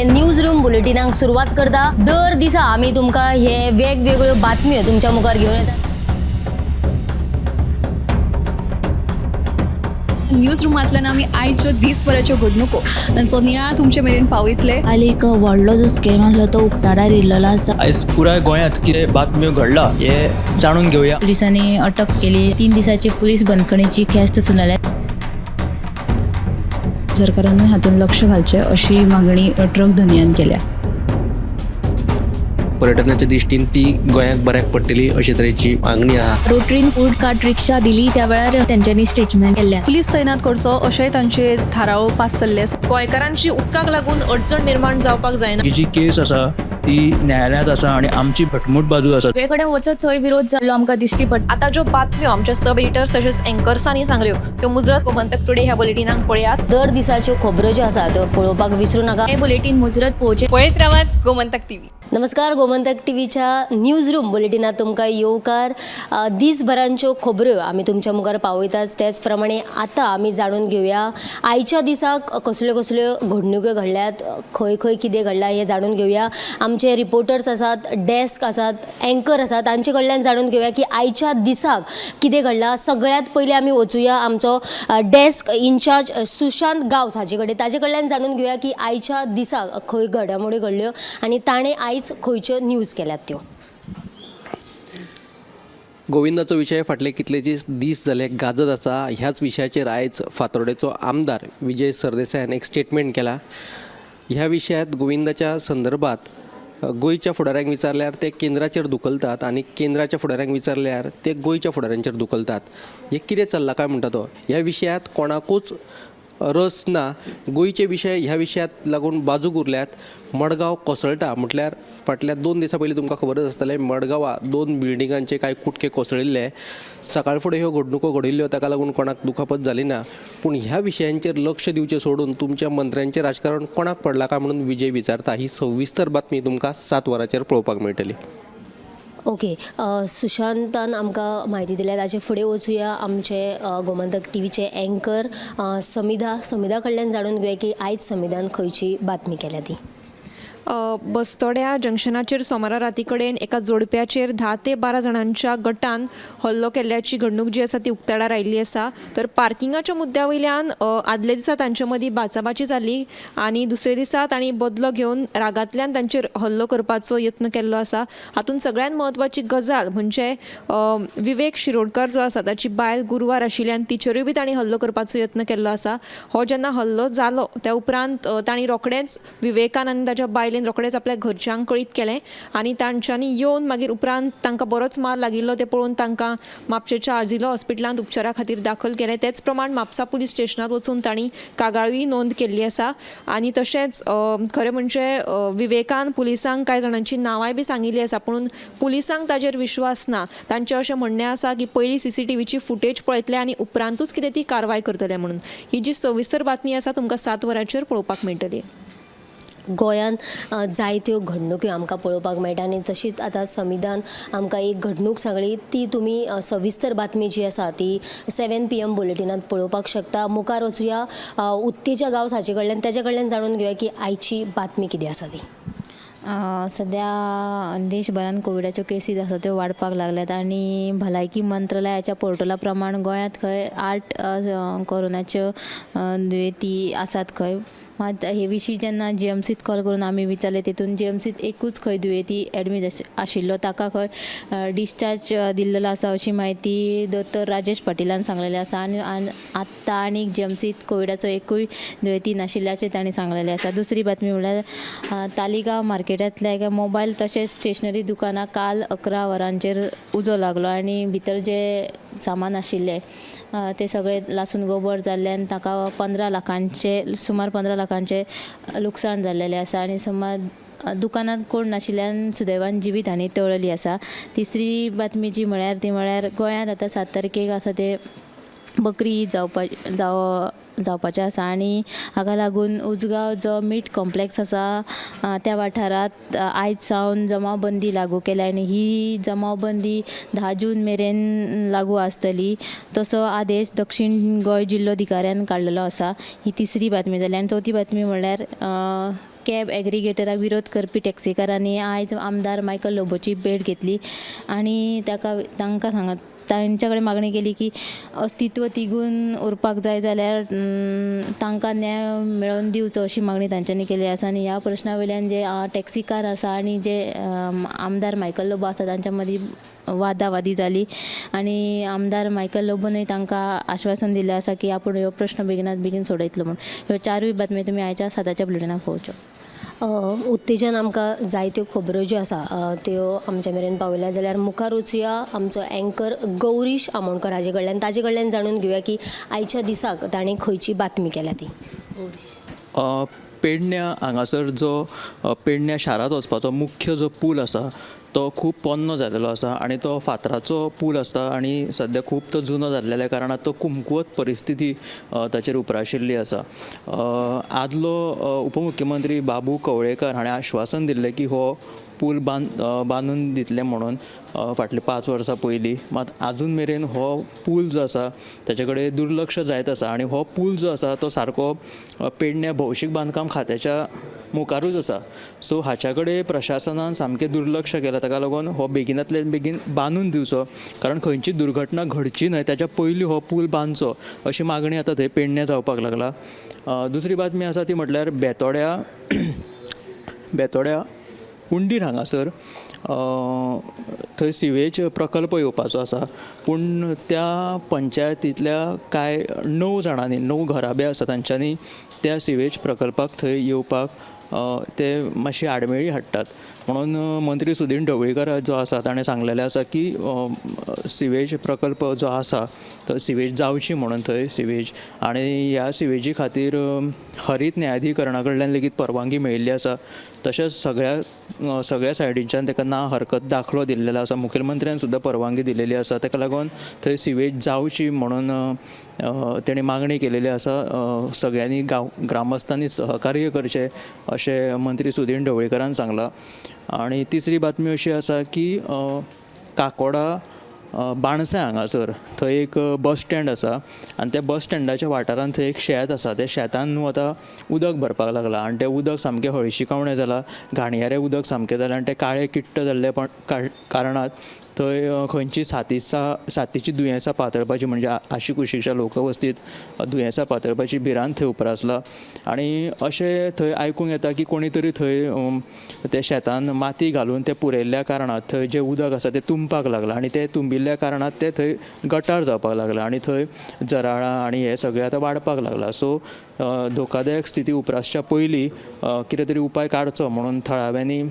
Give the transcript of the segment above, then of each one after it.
News room बुलेटिनाक सुरवात करता. दर दिसा आमी तुमकां हे वेगवेगळ्यो बातम्यो तुमच्या मुखार घेवन येतात. न्यूज रुमांतल्यान आमी आयच्यो दीसभराच्यो घडणुको तांचो नियाळ तुमचे मेरेन पावयतले. काल एक व्हडलो जो स्कॅम आसलो तो उक्ताडार येयल्लो आसा. आयज पुराय गोंयांत कितें बातम्यो घडला हे जाणून घेवया. पुलिसांनी अटक केली. 3 दिसाची पुलीस बंदखणीची ख्यास्त सुनायल्या. सरकारानूय हातूंत लक्ष घालचें अशी मागणी ट्रक धनयान केल्या. पर्यटनाच्या दृश्टीन ती गोंयाक बऱ्याक पडटली अशे तरेची मागणी आहा. रोटरीन फूड कार्ट रिक्षा दिली त्या वेळार तेंच्यांनी स्टेटमेंट केल्लें आसा. पुलीस तैनात करचो अशेंय तांचे थाराव पास जाल्ले आसा. गोंयकारांची उदकाक लागून अडचण निर्माण जावपाक जायना. ही जी केस आसा ती न्यायालयांत आसा आनी आमची घटमूट बाजू आसा. सगळे कडेन वचत थंय विरोध जाल्लो आमकां दिश्टी पडटा. आतां ज्यो बातम्यो आमच्या सब एडिटर्स तशेंच एंकर्सांनी सांगल्यो त्यो मुजरत गोमंतक टुडे ह्या बुलेटिनाक पळयात. दर दिसाच्यो खबरो ज्यो आसा त्यो पळोवपाक विसरूं नाका. हें बुलेटीन मुजरत पळोवचें. पळयत रावात गोमंतक टीव्ही. नमस्कार, गोमंतक टीव्हीच्या न्यूज रूम बुलेटिनात तुमकां येवकार. दीसभरांच्यो खबऱ्यो आमी तुमच्या मुखार पावयतात. तेच प्रमाणे आतां आमी जाणून घेवया आयच्या दिसाक कसल्यो कसल्यो घडणुक्यो घडल्यात, खंय खंय कितें घडलां हें जाणून घेवया. आमचे रिपोर्टर्स आसात, डेस्क आसात, एंकर आसात, तांचे कडल्यान जाणून घेवया की आयच्या दिसाक कितें घडलां. सगळ्यांत पयलीं आमी वचुया आमचो डेस्क इन्चार्ज सुशांत गांवस हाचे कडेन, ताचे कडल्यान जाणून घेवया की आयच्या दिसाक खंय घडामोडी घडल्यो आनी ताणें आयज खंयच्यो न्यूज केल्यात त्यो. गोविंदाचो विशय फाटले कितलेशेच दीस जाले गाजत आसा. ह्याच विशयाचेर आयज फातोर्डेचो आमदार विजय सरदेसायान एक स्टेटमेंट केला. ह्या विशयांत गोविंदाच्या संदर्भात गोंयच्या फुडाऱ्यांक विचारल्यार ते केंद्राचेर धुकलतात आनी केंद्राच्या फुडाऱ्यांक विचारल्यार ते गोंयच्या फुडाऱ्यांचेर धुकलतात. हें कितें चल्लां काय म्हणटा तो. ह्या विशयांत कोणाकूच रस ना. गोंयचे विशय ह्या विशयांत लागून बाजूक उरल्यात. मडगांव कोसळटा म्हटल्यार फाटल्या 2 दिसां पयलीं तुमकां खबरच आसतलें मडगांवां 2 बिल्डिंगांचे कांय कुटके कोसळिल्ले. सकाळ फुडें ह्यो घडणुको घडिल्ल्यो, ताका लागून कोणाक दुखापत जाली ना. पूण ह्या विशयांचेर लक्ष दिवचें सोडून तुमच्या मंत्र्यांचें राजकारण कोणाक पडलां काय म्हणून विजय विचारता. ही सविस्तर बातमी तुमकां 7 वरांचेर पळोवपाक मेळटली. ओके, सुशांतान आमकां म्हायती दिल्या. ताचे फुडें वचुया आमचे गोमंतक टीव्हीचे एंकर समिधा, समिधा कडल्यान जाणून घेवया की आयज समिधान खंयची बातमी केल्या ती. बस्तोड्या जंक्शनाचेर सोमारा राती कडेन एका जोडप्याचेर 10 ते 12 जाणांच्या गटान हल्लो केल्ल्याची घडणूक जी आसा ती उक्ताडार आयिल्ली आसा. तर पार्किंगाच्या मुद्द्या वयल्यान आदल्या दिसा तांचे मदीं बाचाबाची जाली आनी दुसरे दिसा तांणी बदलो घेवन रागांतल्यान तांचेर हल्लो करपाचो यत्न केल्लो आसा. हातूंत सगळ्यांत म्हत्वाची गजाल म्हणजे विवेक शिरोडकर जो आसा ताची बायल गुरवार आशिल्ल्यान तिचेरूय बी तांणी हल्लो करपाचो यत्न केल्लो आसा. हो जेन्ना हल्लो जालो त्या उपरांत तांणी रोखडेंच विवेकान आनी ताच्या बायलेन रोखडेंच आपल्या घरच्यांक कळीत केलें आनी तांच्यांनी येवन मागीर उपरांत तांकां बरोच मार लागिल्लो तें पळोवन तांकां म्हापशेच्या आजिलो हॉस्पिटलांत उपचारा खातीर दाखल केलें. तेच प्रमाण म्हापसा पुलीस स्टेशनांत वचून तांणी कागाळूय नोंद केल्ली आसा. आनी तशेंच खरें म्हणजे विवेकान पुलिसांक कांय जाणांची नांवांय बी सांगिल्ली आसा, पूण पुलिसांक ताजेर विश्वास ना. तांचें अशें म्हणणें आसा की पयलीं CCTVची फुटेज पळयतले आनी उपरांतूच कितें ती कारवाय करतले म्हणून. ही जी सविस्तर बातमी आसा तुमकां 7 वरांचेर पळोवपाक मेळटली. गोंयांत जायत्यो घडणुक्यो आमकां पळोवपाक मेळटा आनी तशीच आतां समिधान आमकां एक घडणूक सांगली ती तुमी सविस्तर बातमी जी आसा ती 7 PM बुलेटिनांत पळोवपाक शकता. मुखार वचुया उत्तेजा गांवस हाचे कडल्यान, ताचे कडल्यान जाणून घेवया की आयची बातमी कितें आसा ती. सद्या देशभरान कोविडाच्यो केसीस आसा त्यो वाडपाक लागल्यात आनी भलायकी मंत्रालयाच्या पोर्टला प्रमाण गोंयांत खंय 8 कोरोनाच्यो दुयेंती आसात खंय. मात हे विशीं जेन्ना GMCत कॉल करून आमी विचारलें तेतून GMCत एकूच खंय दुयेंती एडमीट आशिल्लो ताका खंय डिस्चार्ज दिल्लो आसा अशी म्हायती दोतोर राजेश पाटिलान सांगलेली आसा. आनी आत्तां आनीक GMCत कोविडाचो एकूय दुयेंती नाशिल्ल्याचें तांणी सांगलेलें आसा. दुसरी बातमी म्हणल्यार तालिगांव मार्केटांतल्या एका मोबायल तशेंच स्टेशनरी दुकानाक काल 11 वरांचेर उजो लागलो आनी भितर जे सामान आशिल्लें ते सगळे लासून गोबर जाल्ल्यान ताका 15 लाखांचे सुमार 15 लाखांचे लुकसाण जाल्लेलें आसा. आनी सुमार दुकानांत कोण नाशिल्ल्यान सुदैवान जिवीत हानी टळली आसा. तिसरी बातमी जी म्हळ्यार ती म्हळ्यार गोंयांत आतां 7 तारखेक आसा ते बकरी जावपाचें आसा आनी हाका लागून उजगांव जो मीट कॉम्प्लेक्स आसा त्या वाठारांत आयज सावन जमावबंदी लागू केल्या आनी ही जमावबंदी 10 जून मेरेन लागू आसतली तसो आदेश दक्षीण गोंय जिल्लोधिकाऱ्यान काडलेलो आसा. ही तिसरी बातमी जाली. आनी चवथी बातमी म्हणल्यार कॅब एग्रिगेटराक विरोध करपी टॅक्सीकारांनी आयज आमदार मायकल लोबोची भेट घेतली आनी ताका तांकां सांगत तांच्या कडेन मागणी केली की अस्तित्व तिगून उरपाक जाय जाल्यार तांकां न्याय मेळोवन दिवचो अशी मागणी तांच्यांनी केल्ली आसा. आनी ह्या प्रश्ना वयल्यान जे टॅक्सीकार आसा आनी जे आमदार मायकल लोबो आसा तांच्या मदीं वादावादी जाली आनी आमदार मायकल लोबोनूय तांकां आश्वासन दिलें आसा की आपूण ह्यो प्रश्न बेगिनात बेगीन सोडयतलो म्हूण. ह्यो चारूय बातम्यो तुमी आयच्या साताच्या बुलेटिनाक पळोवच्यो. उत्तेजन आमकां जायत्यो खबरो ज्यो आसा त्यो आमच्या मेरेन पावयल्या. जाल्यार मुखार वचुया आमचो एंकर गौरीश आमोणकर हाजे कडल्यान, ताजे कडल्यान जाणून घेवया की आयच्या दिसाक ताणें खंयची बातमी केल्या ती. पेडण्या हांगासर जो पेडण्या शारांत वचपाचो मुख्य जो पूल आसा तो खूब पोन्नो जाल्लो आसा आनी तो फातराचो पूल आसता आनी सद्या खूब तो जुनो जाल्ल्या कारणान तो कुमकुवत परिस्थिती ताचेर उप्राशिल्ली आसा. आदलो उपमुख्यमंत्री बाबू कवळेकर हाणें आश्वासन दिल्लें की हो पूल बांदून दितले म्हणून फाटलीं 5 वर्सां पयलीं, मात आजून मेरेन हो पूल जो आसा ताचे कडेन दुर्लक्ष जायत आसा आनी हो पूल जो आसा तो सारको पेडण्या भौशीक बांदकाम खात्याच्या मुखारूच आसा. सो हाच्या कडेन प्रशासनान सामकें दुर्लक्ष केलां, ताका लागून हो बेगिनांतल्यान बेगीन बांदून दिवचो, कारण खंयची दुर्घटना घडची न्हय ताच्या पयलीं हो पूल बांदचो अशी मागणी आतां थंय पेडण्या जावपाक लागला. दुसरी बातमी आसा ती म्हटल्यार बेतोड्या उंडीर हांगासर थंय सिवेज प्रकल्प येवपाचो आसा, पूण त्या पंचायतींतल्या कांय 9 जाणांनी, 9 घराबे आसा तांच्यांनी त्या सिवेज प्रकल्पाक थंय येवपाक ते मातशी आडमेळी हाडटात. म्हणून मंत्री सुदीन ढवळीकर जो आसा ताणें सांगलेलें आसा की सिवेज प्रकल्प जो आसा तो सिवेज जावची म्हणून थंय सिवेज, आनी ह्या सिवेजी खातीर हरीत न्यायाधिकरणा कडल्यान लेगीत परवानगी मेळिल्ली आसा. तशेंच सगळ्या सायडीच्यान ताका ना हरकत दाखलो दिल्लेलो आसा, मुखेलमंत्र्यान सुद्दां परवानगी दिलेली आसा. ताका लागून थंय सिवेज जावची म्हणून तेणी मागणी केलेली आसा. सगळ्यांनी ग्रामस्थांनी सहकार्य करचें अशें मंत्री सुदीन ढवळीकरान सांगलां. आनी तिसरी बातमी अशी आसा की काकोडा बाणसाय हांगासर थंय एक बस स्टँड आसा आनी त्या बस स्टँडाच्या वाठारांत थंय एक शेत आसा, त्या शेतान न्हू आतां उदक भरपाक लागलां आनी तें उदक सामकें हळशिकावणें जालां, घाणयारें उदक सामकें जालां आनी तें काळें किट्ट जाल्लें कारणान थंय खंयची साथीची दुयेंसां पातळपाची, म्हणजे आशिकुशीच्या लोकवस्तीत दुयेंसां पातळपाची भिरांत थंय उप्रासला. आनी अशें थंय आयकूंक येता की कोणी तरी थंय त्या शेतान माती घालून तें पुरयल्ल्या कारणान थंय जें उदक आसा तें तुंबपाक लागलां आनी तें तुंबिल्ल्या कारणान तें थंय गटार जावपाक लागलां आनी थंय जराळां आनी हें सगळें आतां वाडपाक लागलां. सो धोकादायक स्थिती उप्रासच्या पयलीं कितें तरी उपाय काडचो म्हणून थळाव्यांनी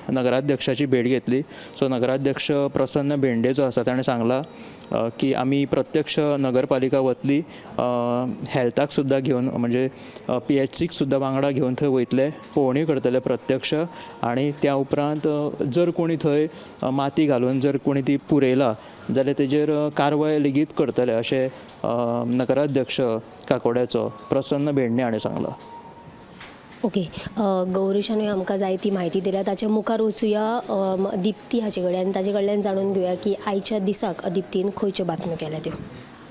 नगराध्यक्षाची भेट घेतली. सो नगराध्यक्ष प्रसन्न भेंडे जो आसा ताणें सांगलां की आमी प्रत्यक्ष नगरपालिका वतली, हेल्थाक सुद्दां घेवन, म्हणजे PHC सुद्दां वांगडा घेवन थंय वयतले, पळोवणी करतले प्रत्यक्ष, आनी त्या उपरांत जर कोणी थंय माती घालून जर कोणी ती पुरयला जाल्यार तेजेर कारवाय लेगीत करतले अशें नगराध्यक्ष काकोड्याचो प्रसन्न भेंडे हाणें सांगलां. ओके, गौरीशानूय आमकां जायती म्हायती दिल्या. ताच्या मुखार वचुया दिप्ती हाचे कडेन आनी ताचे कडल्यान जाणून घेवया की आयच्या दिसाक दिप्तीन खंयच्यो बातम्यो केल्या त्यो.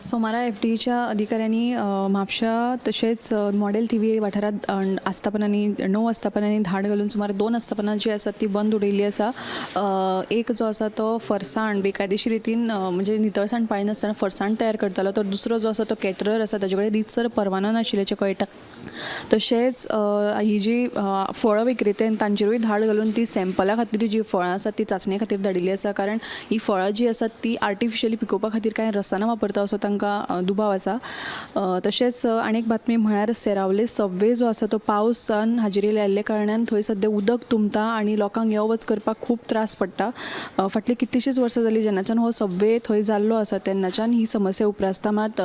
सोमारा FDच्या अधिकाऱ्यांनी म्हापशा तशेंच मॉडेल TV वाठारांत आस्थापनांनी 9 आस्थापनांनी धाड घालून सुमार 2 आस्थापनां जी आसात ती बंद उडयल्ली आसा. एक जो आसा तो फरसाण बेकायदेशीर रितीन म्हणजे नितळसाण पाळिनासतना फरसाण तयार करतालो, तर दुसरो जो आसा तो कॅटरर आसा ताजे कडेन रितसर परवानो नाशिल्ल्याचें कळटा. तशेंच ही जी फळां विक्रेते तांचेरूय धाड घालून ती सॅम्पला खातीर जी फळां आसात ती चांचणे खातीर धाडिल्ली आसा, कारण ही फळां जी आसात ती आर्टिफिशियली पिकोवपा खातीर कांय रसायनां वापरता असो तांकां दुबाव आसा. तशेंच आनी एक बातमी म्हळ्यार सेरावले सबवे जो आसा तो पावसान हाजेरी लायिल्ल्या कारणान थंय सद्या उदक तुंबता आनी लोकांक यो वच करपाक खूब त्रास पडटा. फाटलीं कितलींशींच वर्सां जालीं जेन्नाच्यान हो सबवे थंय जाल्लो आसा तेन्नाच्यान ही समस्या उप्रासता. मात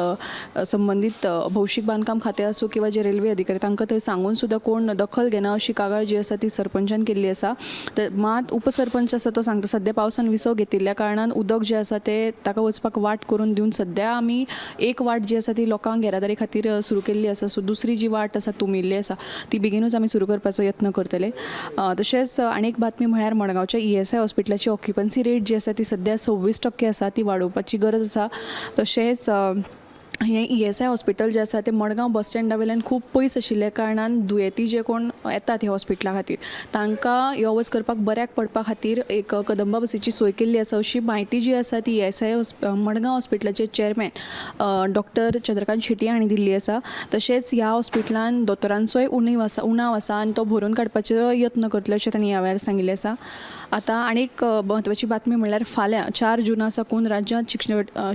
संबंदीत भौशीक बांदकाम खातें आसूं किंवा जे रेल्वे अधिकारी तांकां थंय सांगून सुद्दां कोण दखल घेना अशी कागाळ जी आसा ती सरपंचान केल्ली आसा. तर मात उपसरपंच आसा तो सांगता सद्या पावसान विसव घेतिल्ल्या कारणान उदक जें आसा तें ताका वचपाक वाट करून दिवन सद्या आमी एक वाट जी आसा ती लोकांक येरादारी खातीर सुरू केल्ली आसा. सो दुसरी जी वाट आसा तुंबिल्ली आसा ती बेगीनूच आमी सुरू करपाचो यत्न करतले. तशेंच आनी एक बातमी म्हळ्यार मडगांवच्या ESI हॉस्पिटलाची ऑक्युपन्सी रेट जी आसा ती सद्या 26% आसा, ती वाडोवपाची गरज आसा. तशेंच हें ईएसआय हॉस्पिटल जें आसा तें मडगांव बस स्टँडा वयल्यान खूब पयस आशिल्ल्या कारणान दुयेंती जे कोण येतात ह्या हॉस्पिटला खातीर तांकां यो वच करपाक बऱ्याक पडपा खातीर एक कदंबा बसीची सोय केल्ली आसा अशी म्हायती जी आसा ती ईएसआय मडगांव हॉस्पिटलाचे चॅरमॅन डॉक्टर चंद्रकांत शेटी हांणी दिल्ली आसा. तशेंच ह्या हॉस्पिटलान दोतोरांचोय उणीव आसा उणाव आसा आनी तो भरून काडपाचो यत्न करतले अशें तांणी ह्या वेळार सांगिल्लें आसा. आतां आनीक म्हत्वाची बातमी म्हणल्यार फाल्यां 4 जुना साकून राज्यांत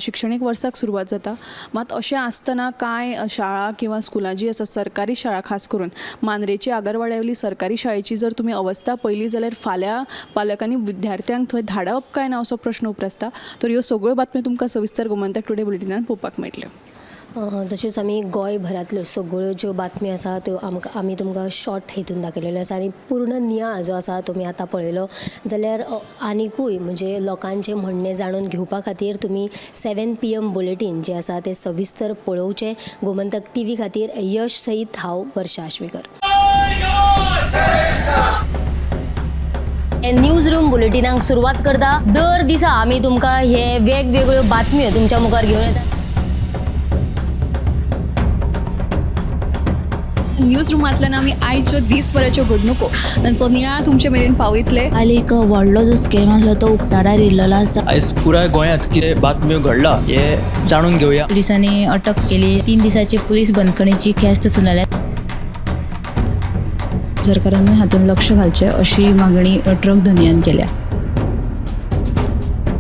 शिक्षणीक वर्साक सुरवात जाता. मात अशें आसतना कांय शाळा किंवा स्कुलां जीं आसा सरकारी शाळा खास करून मांद्रेची आगरवाड्यावयली सरकारी शाळेची जर तुमी अवस्था पळयली जाल्यार फाल्यां पालकांनी विद्यार्थ्यांक थंय धाडप काय ना असो प्रश्न उप्रासता. तर ह्यो सगळ्यो बातम्यो तुमकां सविस्तर गोमंतक टुडे बुलेटिनान पळोवपाक मेळटल्यो. तश्योच आमी गोंयभरांतल्यो सगळ्यो ज्यो बातम्यो आसा त्यो आमकां आमी तुमकां शॉर्ट हितून दाखयलेल्यो आसा आनी पूर्ण नियाळ जो आसा तुमी आतां पळयलो जाल्यार आनिकूय म्हणजे लोकांचें म्हणणें जाणून घेवपा खातीर तुमी 7 PM bulletin जें आसा तें सविस्तर पळोवचें. गोमंतक टीव्ही खातीर यश सहीत हांव वर्षा आश्वेकर. न्यूज रूम बुलेटिनाक सुरवात करता. दर दिसा आमी तुमकां हे वेगवेगळ्यो बातम्यो तुमच्या मुखार घेवन येतात. न्यूज रुमांतल्यान आमी आयच्यो दीसभराच्यो घडणुको तांचो नियाळ तुमचे मेरेन पावयतले. काल एक व्हडलो जो स्कॅम आसलो तो उक्ताडार येयल्लो आसा. आयज पुराय गोंयांत कितें बातम्यो घडला हें जाणून घेवया. पुलिसांनी अटक केली. 3 दिसाची पुलीस बंदखणीची ख्यास्त सुनायल्या. सरकारानूय हातूंत लक्ष घालचें अशी मागणी ट्रक धनयान केल्या.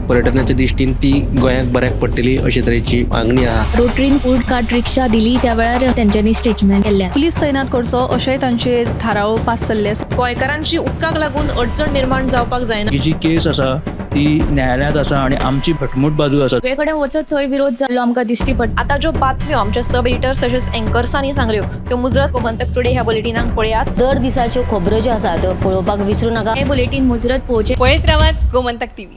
पर्यटनाच्या दृश्टीन ती गोंयाक बऱ्याक पडटली अशे तरेची मागणी आहा. रोटरीन फूड कार्ट रिक्षा दिली त्या वेळार तेंच्यांनी स्टेटमेंट केल्लें आसा. पुलीस तैनात करचो अशेंय तांचे थाराव पास जाल्ले आसा. गोंयकारांची उदकाक लागून अडचण निर्माण जावपाक जायना. ही जी केस आसा ती न्यायालयांत आसा आनी आमची घटमूट बाजू आसा. सगळे कडेन वचत थंय विरोध जाल्लो आमकां दिश्टी पडटा. आतां ज्यो बातम्यो आमच्या सब एडिटर्स तशेंच एंकर्सांनी सांगल्यो त्यो मुजरत गोमंतक टुडे ह्या बुलेटिनाक पळयात. दर दिसाच्यो खबरो ज्यो आसा त्यो पळोवपाक विसरूं नाका. हें बुलेटीन मुजरत पळोवचें. पळयत रावात गोमंतक टीव्ही.